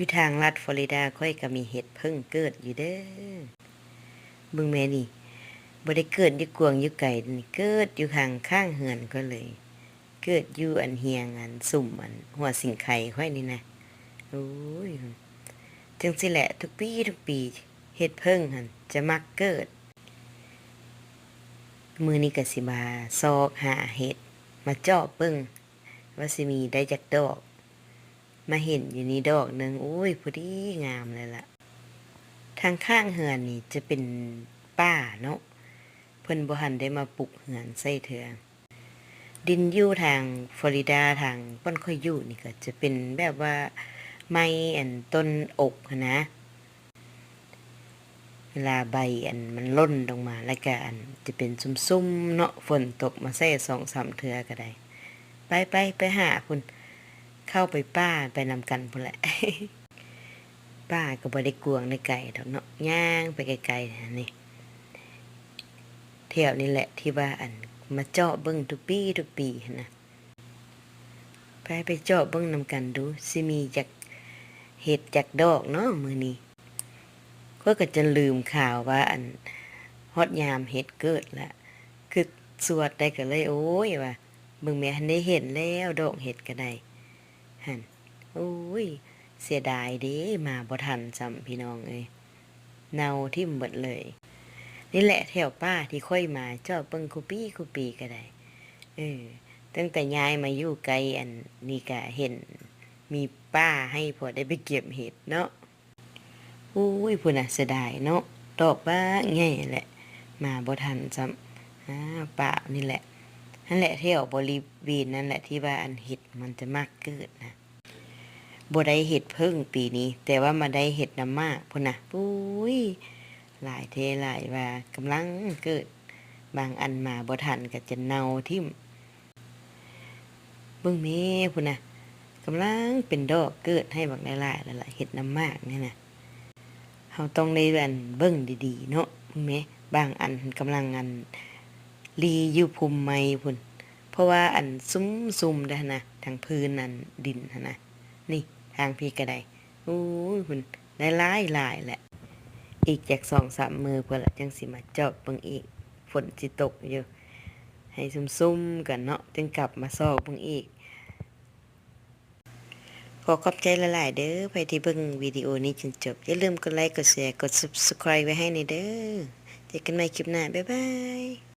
ຢູ່ທາງລັດຟລໍຣິດາຂ້ອຍກໍມີເຫັດເຜິ້ງເກີດຢູ່ເດີ້. ເບິ່ງແມ້ນີ້ ບໍ່ໄດ້ເກີດຢູ່ກວ້າງຢູ່ໄກນີ້ ເກີດຢູ່ຂ້າງໆເຮືອນຂ້ອຍເລີຍ. ເກີດຢູ່ອັນຮຽງອັນຊຸມອັນຫົວສິງໄຄຂ້ອຍນີ້ນະ. ໂອ້ຍ ຈັ່ງຊີ້ແຫຼະ ທຸກປີ ທຸກປີ ເຫັດເຜິ້ງຫັ້ນຈະມັກເກີດ. ມື້ນີ້ກໍຊິມາຊອກຫາເຫັດ ມາເຈາະເບິ່ງວ່າຊິມີໄດ້ຈັກດອກ. ມາເຫັນຢູ່ນີ້ດອກໜຶ່ງ ໂອ້ຍ ພໍດີງາມເລີຍລະ. ທາງຂ້າງເຮືອນນີ້ຈະເປັນປ່າເນາະ ເພິ່ນບໍ່ທັນໄດ້ມາປຸກເຮືອນໃສ່ເທື່ອ. ດິນຢູ່ທາງຟລໍຣິດາ ທາງບ່ອນຂ້ອຍຢູ່ນີ້ກໍຈະເປັນແບບວ່າໄມ້ອັນຕົ້ນອົກຫັ້ນນະ. ເວລາໃບອັນມັນຫຼົ່ນລົງມາ ແລ້ວກະອັນຈະເປັນຊຸ່ມໆເນາະ ຝົນຕົກມາໃສ່ສອງສາມເທື່ອກໍໄດ້. ໄປໆ ໄປຫາພຸ້ນ ເຂົ້າໄປປ່າໄປນຳກັນພຸ້ນແຫຼະ. ປ່າກໍບໍ່ໄດ້ກວ້າງໄດ້ໄກດອກເນາະ ຍ່າງໄປໄກໆຫັ້ນນີ້. ແຖວນີ້ແຫຼະທີ່ວ່າອັນມາເຈາະເບິ່ງທຸກປີ ທຸກປີຫັ້ນນະ. ໄປ ໄປເຈາະເບິ່ງນຳກັນດູ ຊິມີຈັກເຫັດຈັກດອກເນາະມື້ນີ້. ຂ້ອຍກໍຈົນລືມຂ່າວວ່າອັນຮອດຍາມເຫັດເກີດລະ ຄຶດຊວດໄດ້ກໍເລີຍ ໂອ້ຍ ວ່າ ເບິ່ງແມ້ ຫັ້ນໄດ້ເຫັນແລ້ວ ດອກເຫັດກໍໄດ້ຫັ້ນ. ໂອ້ຍ ເສຍດາຍເດ້ ມາບໍ່ທັນຊ້ຳ ພີ່ນ້ອງເອີຍ ເນົ່າຖິ້ມເບິດເລີຍ. ນີ້ແຫຼະແຖວປ່າທີ່ຂ້ອຍມາເຈາະເບິ່ງຄູ່ປີ ຄູ່ປີກໍໄດ້. ເອີ ຕັ້ງແຕ່ຍ້າຍມາຢູ່ໃກ້ອັນນີ້ກະເຫັນມີປ່າໃຫ້ພໍໄດ້ໄປເກັບເຫັດເນາະ. ໂອ້ຍ ພຸ້ນນະ ເສຍດາຍເນາະ ດອກບັກໃຫຍ່ແຫຼະ ມາບໍ່ທັນຊ້ຳ. ອາ ປ່ານີ້ແຫຼະ ຫັ້ນແຫຼະ ແຖວບໍລິເວນນັ້ນແຫຼະ ທີ່ວ່າອັນເຫັດມັນຈະມັກເກີດນະ. ບໍ່ໄດ້ເຫັດເຜິ້ງປີນີ້ ແຕ່ວ່າມາໄດ້ເຫັດນ້ຳໝາກພຸ້ນນະ ປຸ້ຍ ຫຼາຍແທ້ຫຼາຍວ່າ ກຳລັງເກີດ. ບາງອັນມາບໍ່ທັນກໍຈະເນົ່າຖິ້ມ. ເບິ່ງແມ້ ພຸ້ນນະ ກຳລັງເປັນດອກເກີດໃຫ້ບັກຫຼາຍໆແລ້ວລະ ເຫັດນ້ຳໝາກນີ້ນະ. ເຮົາຕ້ອງໄດ້ອັນເບິ່ງດີໆເນາະ ເບິ່ງແມ້ ບາງອັນກຳລັງອັນລີ້ຢູ່ພຸ່ມໄມ້ພຸ້ນ ເພາະວ່າອັນຊຸ່ມໆໄດ້ຫັ້ນນະ ທາງພື້ນອັນດິນຫັ້ນນະ. ນີ້ ທາງພີ້ກໍໄດ້ ໂອ້ຍ ພຸ້ນ ໄດ້ຫຼາຍໆແຫຼະ. ອີກຈັກສອງສາມມື້ພຸ້ນລະ ຈັ່ງຊິມາເຈາະເບິ່ງອີກ ຝົນຊິຕົກຢູ່ ໃຫ້ຊຸ່ມໆກ່ອນເນາະ ຈຶ່ງກັບມາຊອກເບິ່ງອີກ. ຂໍຂອບໃຈຫຼາຍໆເດີ້ ໃຜທີ່ເບິ່ງວິດີໂອນີ້ຈົນຈົບ ຢ່າລືມກົດໄລ ກົດແຊ ກົດ Subscribe ໄວ້ໃຫ້ແດ່ເດີ້. ເຈີກັນໃໝ່ຄລິບໜ້າ ບາຍບາຍ.